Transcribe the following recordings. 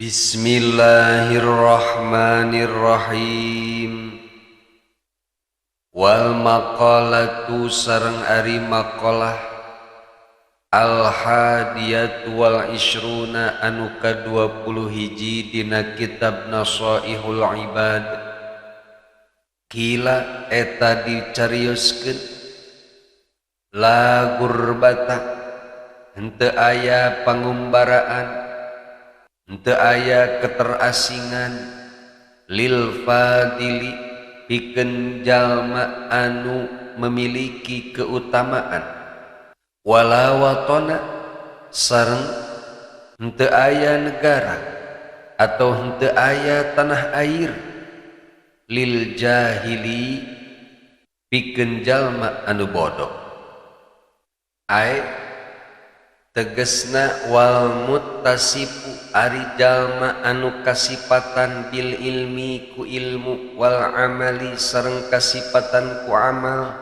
Bismillahirrahmanirrahim. Wal maqalatu sareng ari maqalah al hadiyatu wal ishruna anu ka-20 dina kitab Nashaihul Ibad. Kila eta dicarioskeun la gurbata henteu aya pangumbaraan, henteu aya keterasingan lil fadili pikeun jalma anu memiliki keutamaan, wala watona sareng henteu aya negara atau henteu aya tanah air lil jahili pikeun jalma anu bodoh. Ai tegesna wal muttasifu ari jalma anu kasipatan bil ilmi ku ilmu wal amali sareng kasipatan ku amal.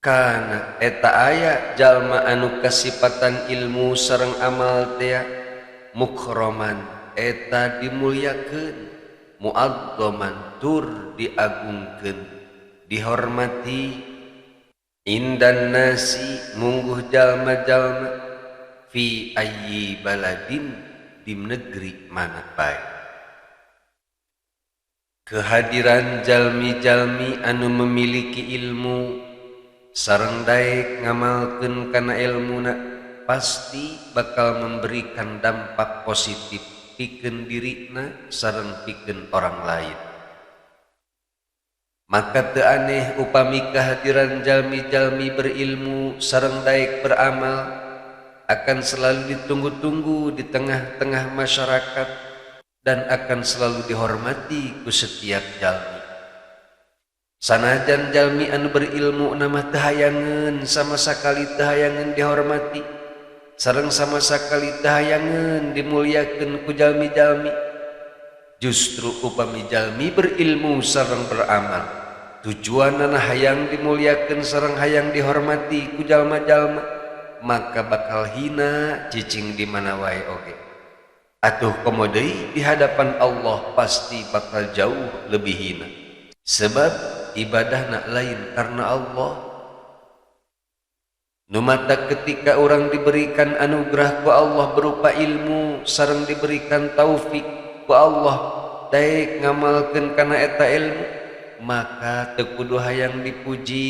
Kana eta aya jalma anu kasipatan ilmu sareng amal tea mukraman eta dimulyakeun, muazzaman tur diagungkeun, dihormati indan nasi mungguh jalma-jalma fi ayyi baladin di negeri mana bae. Kehadiran jalmi-jalmi anu memiliki ilmu sareng daek ngamalkeun kana ilmuna pasti bakal memberikan dampak positif pikeun dirina sareng pikeun orang lain. Maka teu aneh upami kehadiran jalmi-jalmi berilmu sareng daek beramal akan selalu ditunggu-tunggu di tengah-tengah masyarakat dan akan selalu dihormati ku setiap jalmi. Sanajan jalmi anu berilmu nama teu hayangeun sama sakali teu hayangeun dihormati, sareng sama sakali teu hayangeun dimulyakeun ku jalmi-jalmi. Justru upami jalmi berilmu sareng beramal, tujuanana hayang dimulyakeun sareng hayang dihormati ku jalma-jalma, maka bakal hina cicing di mana wae oge. Atuh komo deui di hadapan Allah pasti bakal jauh lebih hina. Sebab ibadahna lain karena Allah. Nu mata ketika orang diberikan anugerah ku Allah berupa ilmu sareng diberikan taufik ku Allah daek ngamalkeun kana eta ilmu, maka teu kudu hayang dipuji,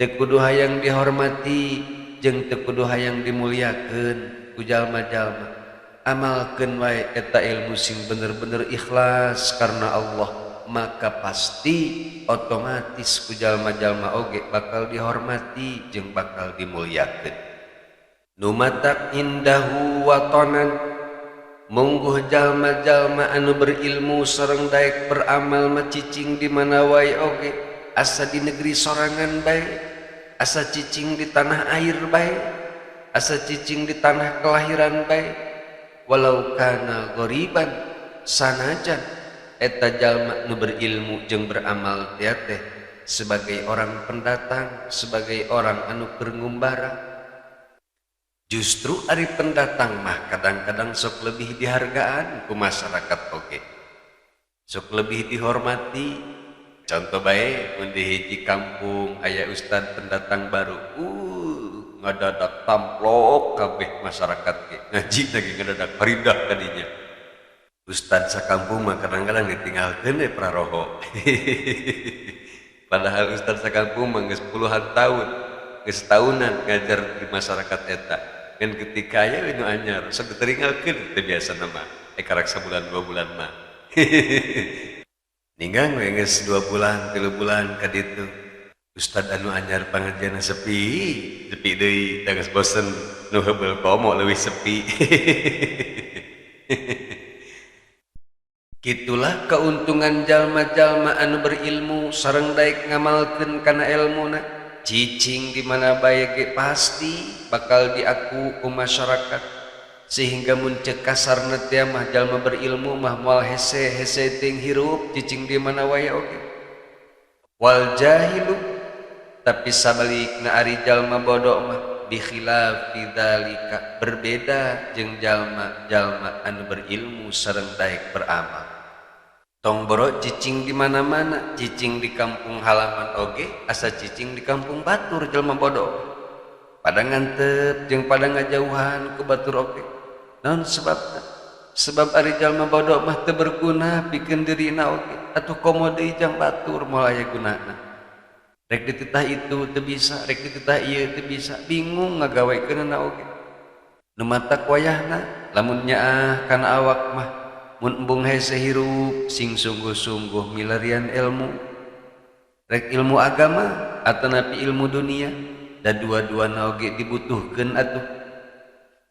teu kudu hayang dihormati, jeung teu kudu hayang dimulyakeun ku jalma-jalma. Amalkeun wae eta ilmu sing bener-bener ikhlas karena Allah, maka pasti otomatis ku jalma-jalma oge bakal dihormati jeung bakal dimulyakeun. Nu matak indahu watonan mungguh jalma-jalma anu berilmu sareng daek beramal mah cicing di mana wae oge, asa di negeri sorangan bae, asa cicing di tanah air bae, asa cicing di tanah kelahiran bae. Walau kana ghoriban sanajan eta jalma nu berilmu jeung beramal teh sebagai orang pendatang, sebagai orang anu keur ngumbara. Justru ari pendatang mah kadang-kadang sok lebih dihargaan ku masyarakat oge, sok lebih dihormati. Contoh bae mun di hiji kampung aya ustad pendatang baru, ngadadak tamplok kabeh masyarakat ge ngaji lagi ngadadak faridah kadinya. Ustad sakampung mah kadang-kadang ditinggalkeun we praroho. Padahal ustad sakampung mah geus puluhan tahun, geus tahunan ngajar di masyarakat eta. Ngan ketika aya we nu anyar sok diteringgalkeun teu biasana mah, karak sabulan 2 bulan mah. Ninggang we geus 2 bulan, 3 bulan ka ditu. Ustad anu anyar pangajianna sepi, sepi deui, da geus bosen nu heubeul komo leuwih sepi. Kitulah keuntungan jalma-jalma anu berilmu sareng daek ngamalkeun kana elmuna. Cicing di mana bae ge pasti bakal diaku ku masyarakat, sehingga mun ceuk kasarna teh mah jalma berilmu mah moal hese-hese teuing hirup cicing di mana wae oge. Wal jahilu tapi sabalikna ari jalma bodoh mah Bi khilafi dzalika, berbeda jeung jalma-jalma anu berilmu sareng daek beramal. Tong boro cicing di mana-mana, cicing di kampung halaman oge asa cicing di kampung batur jelema bodoh. Pada ngantep jeung pada ngajauhan ku batur oge. Naon sebabna? Sebab ari jalma bodoh mah teu berguna pikeun dirina oge, atuh komo deui jang batur moal aya gunana. Rek dititah itu teu bisa, rek dititah ieu teu bisa, bingung ngagawekeunana oge. Nu matak wayahna lamun nyaah kana awak mah mun embung hese hirup sing sungguh-sungguh milarian ilmu, rek ilmu agama atanapi ilmu dunia, da dua-duana oge dibutuhkeun atuh.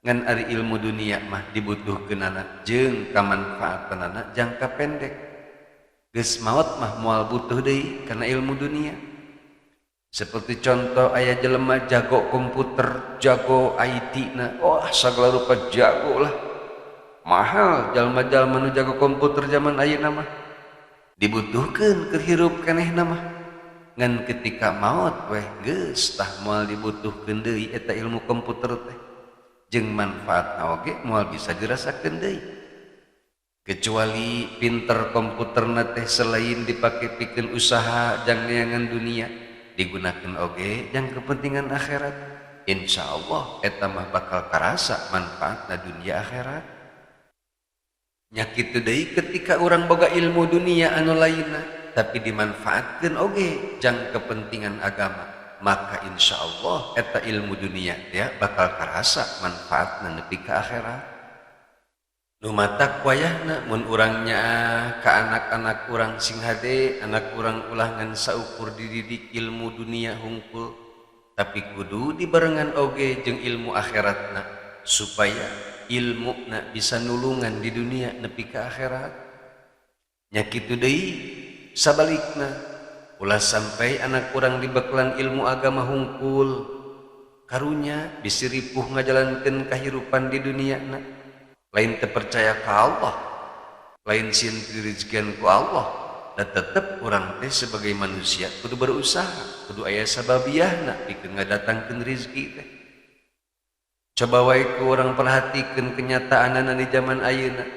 Ngan ari ilmu dunia mah dibutuhkeunana jeung kamanfaatanana jangka pendek. Geus maot mah moal butuh deui kana ilmu dunia. Seperti contoh aya jelema jago komputer, jago IT na, wah sagala rupa jago lah. Mahal jalma-jalma nu jago komputer zaman ayeuna mah. Dibutuhkeun keur hirup kenehna mah. Ngan ketika maot weh geus tah moal dibutuhkeun deui eta ilmu komputer teh. Jeung manfaatna oge moal bisa dirasakeun deui. Kecuali pinter komputerna teh selain dipake pikeun usaha jang neangan dunia, digunakan oge jang kepentingan akhirat. Insyaallah eta mah bakal karasa manfaatna dunia akhirat. Nya kitu deui ketika urang boga ilmu dunia anu lainna tapi dimanfaatkeun oge jang kepentingan agama, maka insyaallah eta ilmu dunia ya bakal karasa manfaatna nepi ka akhirat. Nu matak wayahna mun urang nyaah ka anak-anak urang sing hade, anak urang ulah ngan saukur dididik ilmu dunia hungkul, tapi kudu dibarengan oge jeung ilmu akhiratna supaya ilmuna bisa nulungan di dunia nepi ka akhirat. Nya kitu deui sabalikna, ulah sampai anak urang dibeklan ilmu agama hungkul, karunya bisi ripuh ngajalankeun kahirupan di duniana. Lain terpercaya ka Allah, lain sieun direzekian ku Allah, dan tetep urang teh sebagai manusia kudu berusaha, kudu aya sababiahna pikeun ngadatangkeun rezeki teh. Coba wae ku urang perhatikeun kenyataanana di zaman ayeuna.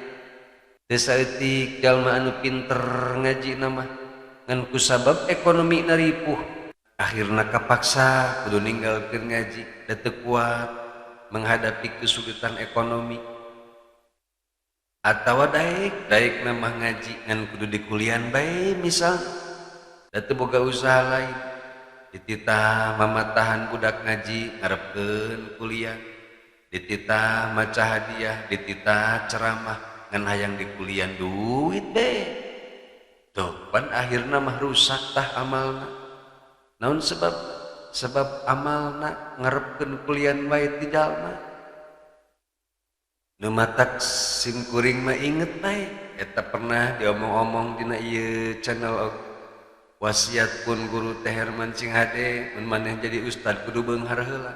Teu saeutik jalma anu pinter ngajina mah ngan kusabab ekonomi na ripuh, akhirna kapaksa kudu ninggalkeun ngaji, da teu kuat menghadapi kesulitan ekonomi. Atawa daek daek mah ngaji ngan kudu dikulian bae misal, da teu boga usaha lain. Dititah mamatahan budak ngaji ngarepkeun kuliah, dititah maca hadiah, dititah ceramah ngan hayang dikulian duit bae. Tuh pan akhirna mah rusak tah amalna. Naon sebab? Sebab amalna ngarepkeun kulian bae ti jalma. Nu matak sim kuring mah inget bae eta pernah diomong-omong dina ieu channel wasiat pun guru teh Herman sing hade mun maneh jadi ustad kudu beunghar heula.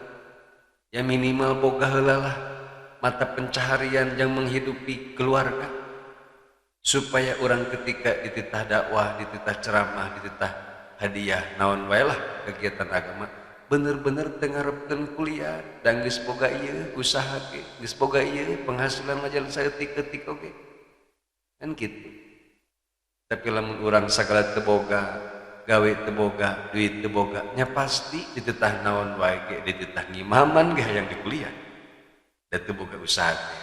Ya minimal boga heula lah mata pencaharian yang menghidupi keluarga, supaya orang ketika dititah dakwah, dititah ceramah, dititah hadiah naon wae lah kegiatan agama bener-bener teu ngarepkeun kuliah, dan geus boga ieu usaha ge, geus boga ieu penghasilan ngajalan saeutik-eutik oge. Kan kitu. Tapi lamun urang sagala teu boga, gawe teu boga, duit teu boga, nya pasti dititah naon wae ge, dititah ngimaman ge hayang di kuliah. Da teu boga usaha teh.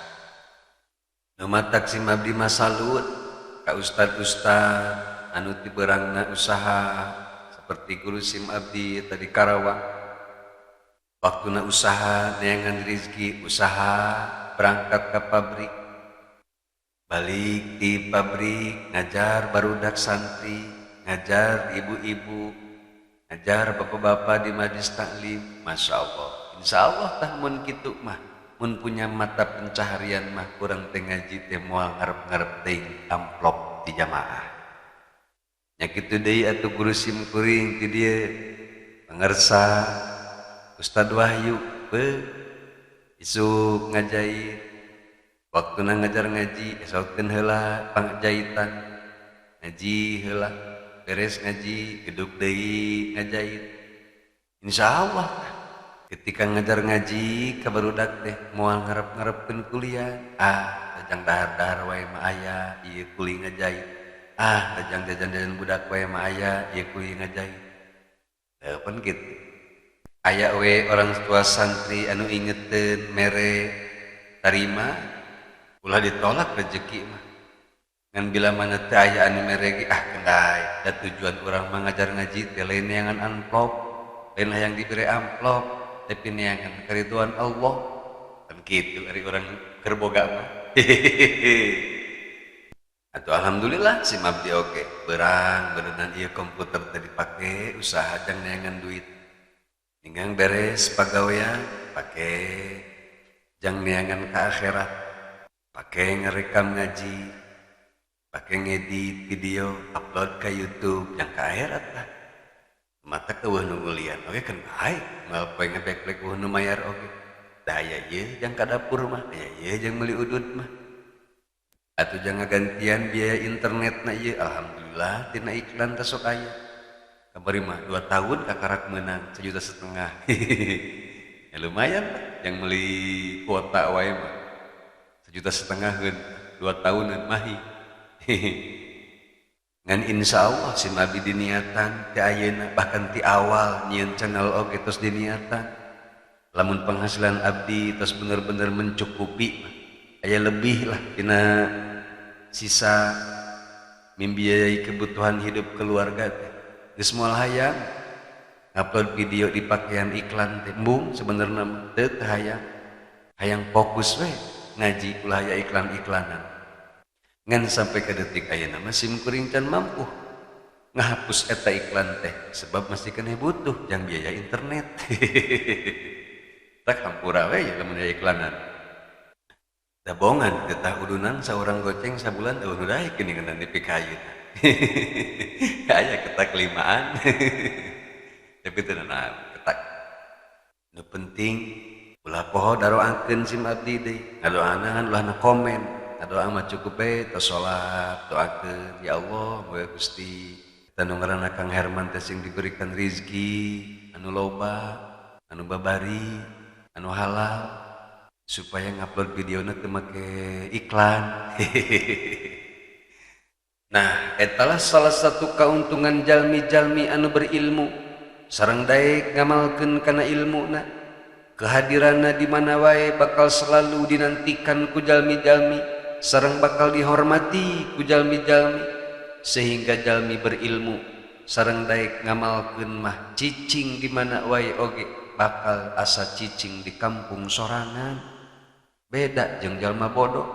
Nu matak sim abdi mah salut ka ustad-ustad anu ti beurangna usaha seperti guru sim abdi tadi Karawang. Waktuna usaha neangan rezeki, usaha berangkat ke pabrik, balik di pabrik ngajar barudak santri, ngajar ibu-ibu, ngajar bapak-bapak di majlis taklim. Masya Allah, insya Allah tah mun kitu mah, mun punya mata pencaharian mah kurang teh ngaji teh moal ngarep-ngarep teuing amplop di jamaah. Nya kitu deui atuh guru sim kuring ti dieu pangersa Ustad Wahyu be isuk ngajait, waktuna ngajar ngaji esokeun heula pangjahitan, ngaji heula beres ngaji geduk deui ngajait. Insyaallah Ketika ngajar ngaji ka barudak teh moal ngarep-ngarepkeun kuliah, ah dajang dahar-dahar wae mah aya ieu kuli ngajahit, ah dajang jajan-jajan budak wae mah aya ieu kuli ngajahit. Teu pan kitu. Aya we orang tua santri anu ingeteun mere tarima, ulah ditolak rezeki mah. Ngan bila mana teu aya anu mere ge ah kendai, da tujuan urang mah ngajar ngaji teh lain neangan amplop, lain hayang dibere amplop, tapi neangan kariduan Allah. Kan kitu ari urang keur boga mah. Atuh alhamdulillah si abdi oge beurang beuneunan ieu komputer teh dipake usaha jang neangan duit. Ninggang beres pagawean pake jang neangan ka akhirat, pake ngerekam ngaji, pake ngedit video, upload ke YouTube jang ka akhirat lah. Mata eueuh nu ngulian oge kan bae, moal poe ngebeklek eueuh nu mayar oge. Da aya ieu jang ka dapur mah, aya ieu jang meuli udud mah. Atuh jang ngagantian biaya internetna ieu, alhamdulillah tina iklan teh sok aya. Kamari mah 2 tahun kakarak meunang 1,5 juta. Ya lumayan lah yang beli kuota wae mah. 1,5 juta 2 tahunan mahi. Ngan insya Allah sim abdi diniatan ti ayeuna, bahkan ti awal nyieun channel oge tos diniatan. Lamun penghasilan abdi tos bener-bener mencukupi mah, aya lebih lah tina sisa membiayai kebutuhan hidup keluarga teh. Geus moal hayang ngupload video di pakaian iklan teh, embung sebenarnya mah teu hayang. Hayang fokus we ngaji ulah aya iklan-iklanan. Ngan sampai ke detik ayeuna mah sim kuring can mampu ngahapus eta iklan teh sebab masih keneh butuh jang biaya internet. Tak hampura we ya lamun aya iklanan. Da bongan getah udunan saurang goceng sabulan eueuh nu daek geuningan nepi ka ayeuna. Aya ketak limaan. Tapi teu nanaon ketak. Nu penting ulah poho daroakeun sim abdi deui. Ngadoana ngan ulah nu komen. Ngadoa mah cukup we tos salat doakeun ya Allah moga Gusti eta nu ngaranna Kang Herman teh sing diberikan rizki anu loba, anu babari, anu halal supaya ngupload videona teu make iklan. Nah, etalah salah satu keuntungan jalmi-jalmi anu berilmu sareng daek ngamalkeun kana ilmuna. Kehadiranna di mana wae bakal selalu dinantikan ku jalmi-jalmi sareng bakal dihormati ku jalmi-jalmi, sehingga jalmi berilmu sareng daek ngamalkeun mah cicing di mana wae oge bakal asa cicing di kampung sorangan. Beda jeung jalma bodoh,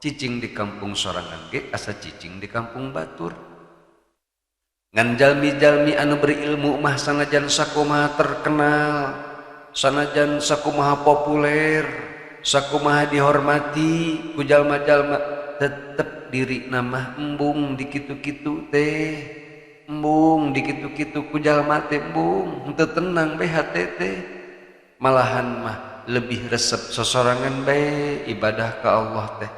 cicing di kampung sorangan ge asa cicing di kampung batur. Ngan jalmi-jalmi anu berilmu mah sanajan sakumaha terkenal, sanajan sakumaha populer, sakumaha dihormati ku jalma-jalma, tetep diri nama embung di kitu-kitu teh, embung di kitu-kitu ku jalma teh embung, henteu tenang bae hate teh. Malahan mah lebih resep sosorangan bae ibadah ka Allah teh.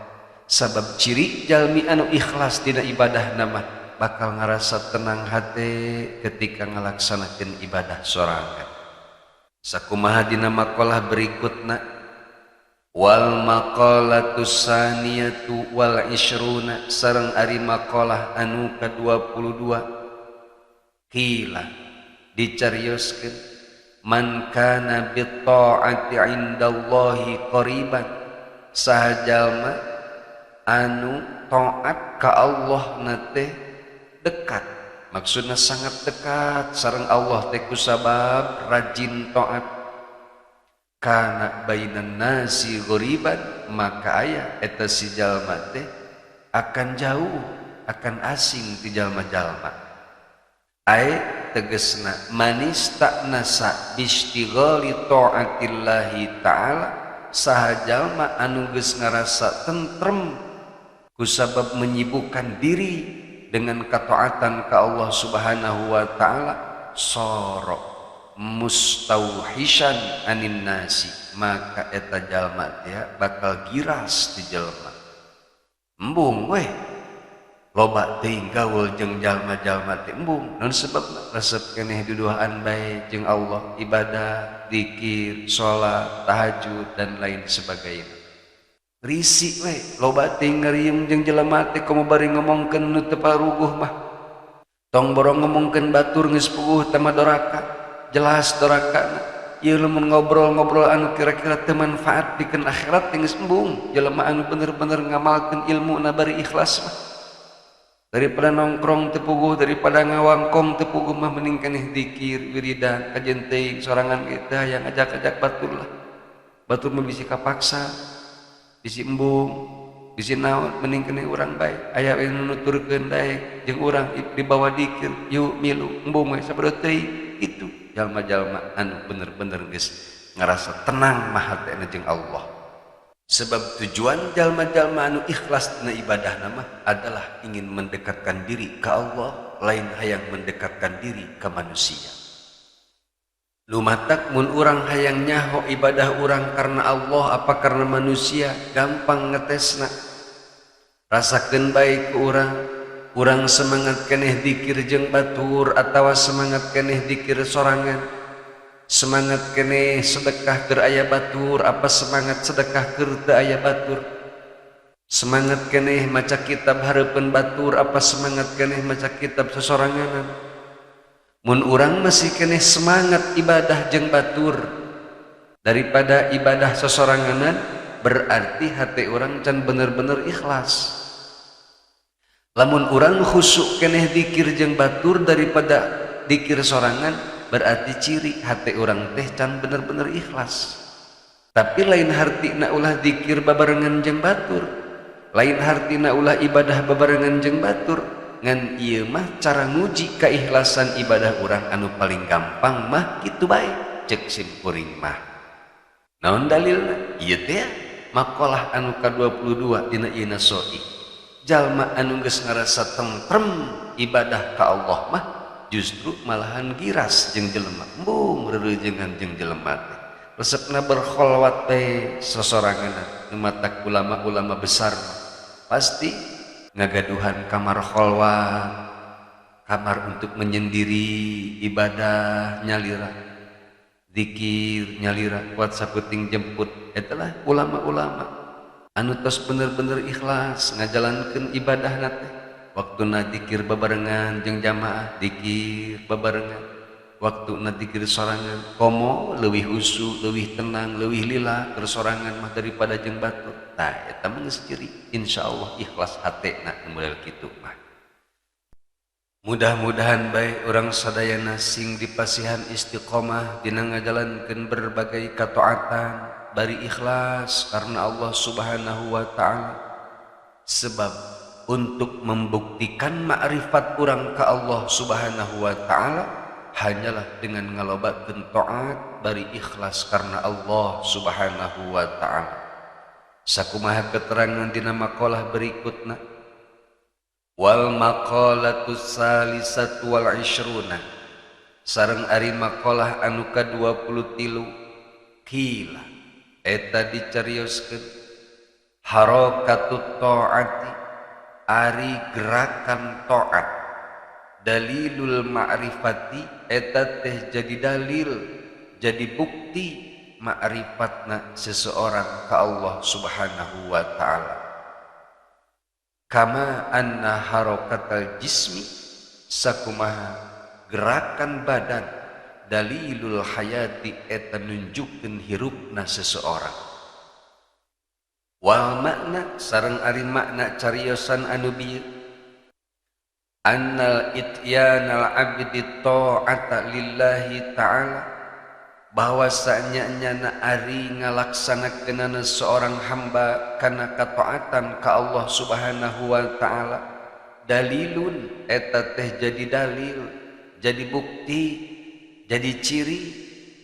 Sabab ciri jalmi anu ikhlas dina ibadah nama bakal ngarasa tenang hate ketika ngalaksanakeun ibadah sorangan. Sakumaha dina maqalah berikutna, wal maqalatu saniyatu wal ishruna sareng ari maqalah anu ka-22, qila dicarioskeun man kana bi ta'ati indallahi qariban, saha jalma anu taat ka Allah na teh dekat, maksudna sangat dekat sareng Allah teh kusabab rajin taat. Kana bainan nasi ghoriban, maka aya eta si jalma teh akan jauh, akan asing ti jalma-jalma. Ae tegesna manis tak nasa bistighali taatillahi ta'ala, saha jalma anu geus ngarasa tentrem kusabab menyibukkan diri dengan ketaatan ka Allah Subhanahu wa ta'ala, soro mustauhishan anin nasi, maka eta jalma teh bakal giras di jalma. Embung weh Loba teuing gaul jeung jalma-jalma teh embung. Naon sebabna? Resep keneh duduaan bae jeung Allah, ibadah, zikir, salat, tahajud dan lain sebagainya. Risi we, loba teuing ngariung jeung jelema teh komo bari ngomongkeun nu teu paruguh mah. Tong borong ngomongkeun batur geus puguh tama doraka, jelas dorakana. Ieu lamun ngobrol-ngobrol anu kira-kira teu manfaat pikeun akhirat teh geus embung. Jelema anu bener-bener ngamalkeun ilmu na bari ikhlas mah. Daripada nongkrong teu puguh, daripada ngawangkong teu puguh mah mending keneh dikir, wiridan, kajen teuing sorangan kita yang ajak-ajak batur lah. Batur mah bisi kapaksa, bisi embung, bisi naon, mending keneh urang bae. Aya we nu nuturkeun daek jeung urang dibawa dikir, yuk milu, embung we sabada teuing. Itu jalma-jalma anu bener-bener geus ngarasa tenang mah hatena jeung Allah. Sebab tujuan jalma-jalma anu ikhlas dina ibadah nama adalah ingin mendekatkan diri ke Allah, lain hayang mendekatkan diri ke manusia. Lumatak mun urang hayang nyaho ibadah urang karena Allah apa karena manusia, gampang ngetesna. Rasakeun bae ku urang, urang semangat keneh dikir jeung batur atawa semangat keneh dikir sorangan. Semangat keneh sedekah keur aya batur apa semangat sedekah keur teu aya batur. Semangat keneh maca kitab hareupeun batur apa semangat keneh maca kitab sesoranganan. Mun urang masih keneh semangat ibadah jeung batur daripada ibadah sesoranganan, berarti hati urang can bener-bener ikhlas. Lamun urang khusyuk keneh dikir jeung batur daripada dikir sorangan, berarti ciri hati orang teh can bener-bener ikhlas. Tapi lain hartina ulah dikir babarengan jeung batur, lain hartina ulah ibadah babarengan jeung batur. Ngan ieu mah cara nguji keikhlasan ibadah urang anu paling gampang mah kitu bae cek simkuring mah. Naon dalilna? Ieu teh maqalah anu ka-22 dina ieu nasoi. Jalma anu geus ngarasa tentrem ibadah ka Allah mah justru malahan giras jeung jelema, embung reureujengan jeung jelema teh. Resepna berkholwat teh sosorangan nu matak ulama-ulama besar pasti ngagaduhan kamar kholwat, kamar untuk menyendiri, ibadah nyalira, zikir nyalira, kuat saputing jemput. Eta lah ulama-ulama anu tos bener-bener ikhlas ngajalankeun ibadahna teh. Waktuna dikir babarengan jeung jamaah, dikir babarengan. Waktuna dikir sorangan, komo leuwih husu, leuwih tenang, leuwih lila keur sorangan mah daripada jeung batur. Tah eta mah geus ciri insyaallah ikhlas hatena nu model kitu mah. Mudah-mudahan bae urang sadayana sing dipasihan istiqomah dina ngajalankeun berbagai kataatan bari ikhlas karena Allah Subhanahu wa taala. Sebab untuk membuktikan ma'rifat urang ka Allah Subhanahu wa taala hanyalah dengan ngalobakeun taat bari ikhlas karena Allah Subhanahu wa taala. Sakumaha keterangan dina maqalah berikutna, wal maqalatu salisatu wal ishruna, sareng ari maqalah anu ka-23 qila eta dicarioskeun harakatut taati, ari gerakan taat, dalilul ma'rifati eta teh jadi dalil, jadi bukti ma'rifatna seseorang ka Allah Subhanahu wa taala. Kama anna harakatal jismi, sakumaha gerakan badan, dalilul hayati eta nunjukkeun hirupna seseorang. Wal makna sareng ari makna cariosan anu bieu, annal ityanal abdi ta'ata lillahi ta'ala, bahwasanya nyana ari ngalaksanakeunana seorang hamba kana kataatan ka Allah Subhanahu wa taala, dalilun eta teh jadi dalil, jadi bukti, jadi ciri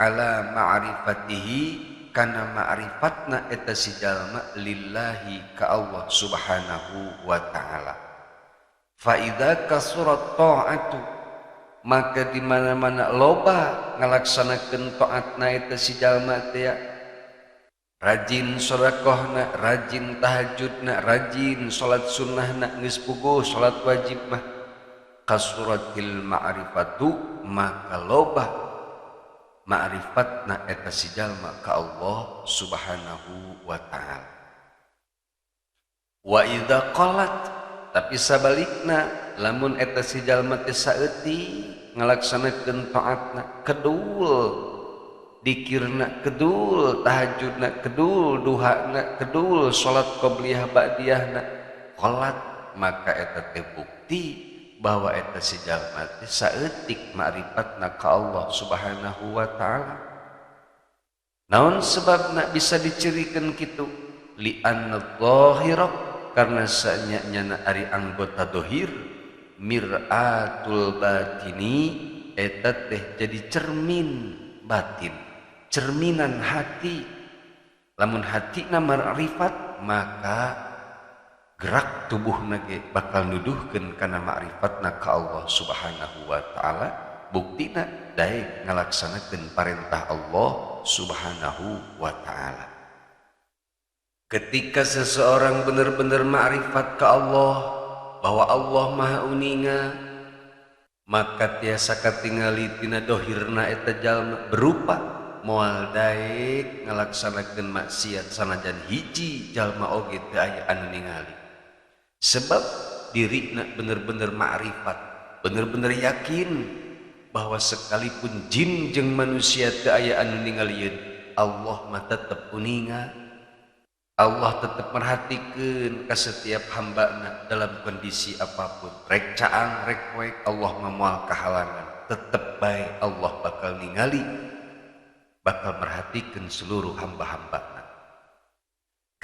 ala ma'rifatihi kana ma'rifatna eta si jalma lillahi ka Allah Subhanahu wa taala. Fa idza kasurat ta'atu, maka di mana-mana loba ngalaksanakeun taatna eta si jalma teh, Rajin sedekahna, rajin tahajudna, rajin salat sunnahna, geus puguh salat wajib mah. Kasuratil ma'rifatu, maka loba ma'rifatna eta si jalma ka Allah Subhanahu wa ta'ala. Wa idza qalat, tapi sabalikna lamun eta si jalma teh saeutik ngalaksanakeun taatna, kedul dikirna, kedul tahajudna, kedul duhana, kedul salat qobliyah ba'diyahna, qalat, maka eta teh bukti bahwa eta si jalma teh saeutik ma'rifatna ka Allah Subhanahu wa ta'ala. Naon sebabna bisa dicirikeun kitu? Li anna dhahira, karena sanyana ari anggota dohir mir'atul batini, eta teh jadi cermin batin, cerminan hati. Lamun hatina ma'rifat, maka gerak tubuhna ge bakal nuduhkeun kana ma'rifatna ka Allah Subhanahu wa ta'ala. Buktina daek ngalaksanakeun parentah Allah Subhanahu wa ta'ala. Ketika seseorang benar-benar ma'rifat ke Allah, bahwa Allah Maha Uninga, maka tiasa katingali tina dohirna eta jalma berupa moal daek ngalaksanakeun maksiat sanajan hiji jalma oge teu aya anu ningali. Sebab dirina bener-bener ma'rifat, bener-bener yakin bahwa sekalipun jin jeung manusia teu aya anu ningalieun, Allah mah tetep uninga. Allah tetap merhatikan ke setiap hambana dalam kondisi apapun. Rek caang, rek poek, Allah memual kehalangan. Tetap baik Allah bakal ningali, bakal merhatikan seluruh hamba-hambana.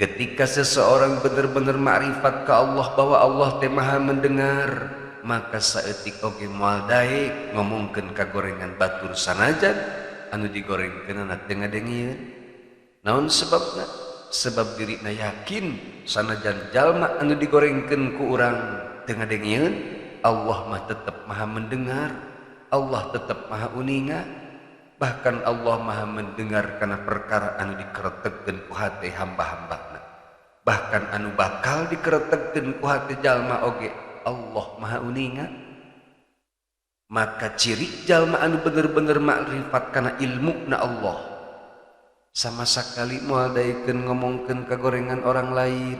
Ketika seseorang benar-benar ma'rifat ke Allah bahwa Allah teh maha mendengar, maka saeutik oge moal daek ngomongkeun kagorengan batur sanajan anu digorengkeunana teu ngadengieun. Naon sebabna? Sebab dirina yakin sanajan jalma anu digorengkeun ku urang teu ngadengieun, Allah mah tetep maha mendengar, Allah tetep maha uninga, bahkan Allah maha mendengar kana perkara anu dikeretegkeun ku hate hamba-hambana. Bahkan anu bakal dikeretegkeun ku hate jalma oge Allah maha uninga. Maka ciri jalma anu bener-bener makrifat kana ilmu na Allah, sama sekali moal daekeun ngomongkeun kagorengan orang lain,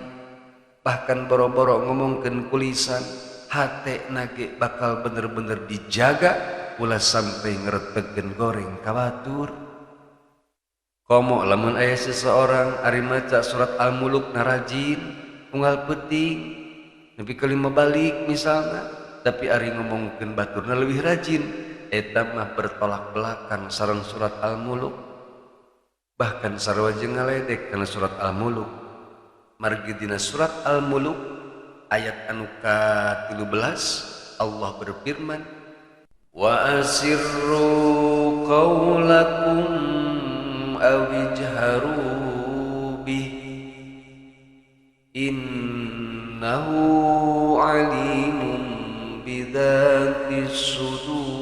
bahkan boro-boro ngomongkeun kulisan, hate nage bakal bener-bener dijaga ulah sampai ngeretegkeun goreng ka batur. Komo lamun aya seseorang ari maca surat Al-Mulk narajin unggal peuting nepi ka 5 balik misalna, tapi ari ngomongkeun baturna leuwih rajin, eta mah bertolak belakang sareng surat Al-Mulk. Bahkan sarua jeung ngaledek kana surat Al-Mulk. Margi dina surat Al-Mulk ayat anu ka-13 Allah berfirman, wa asirru qawlakum aw ijharu bih innahu alimun bidzatis sudur.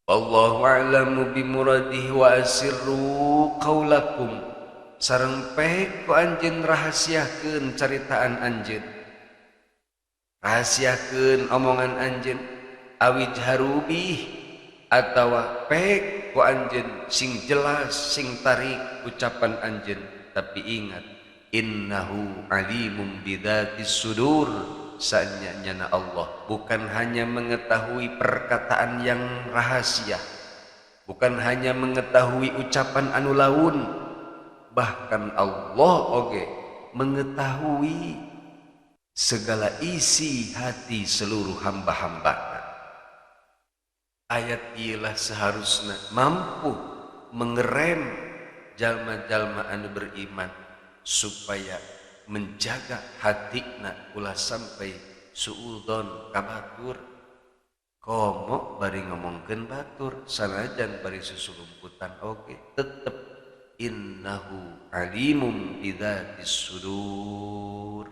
Wallahu a'lamu bimuradihi wa asirru qawlakum. Sareng pek ku anjeun rahasiakeun caritaan anjeun, rahasiakeun omongan anjeun, awijharu bih atawa pek ku anjeun sing jelas sing tarik ucapan anjeun, tapi ingat innahu alimum bidzatis sudur. Sanyana Allah bukan hanya mengetahui perkataan yang rahasia, bukan hanya mengetahui ucapan anu laun, bahkan Allah oge mengetahui segala isi hati seluruh hamba-hamba. Ayat ialah seharusnya mampu mengerem jalma-jalma anu beriman supaya menjaga hatina ulah sampai suudzon ka batur. Komo bari ngomongkeun batur sanajan bari susulumputan oge tetep innahu alimum bidzatis sudur.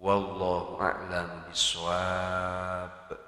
Wallahu a'lam bissawab.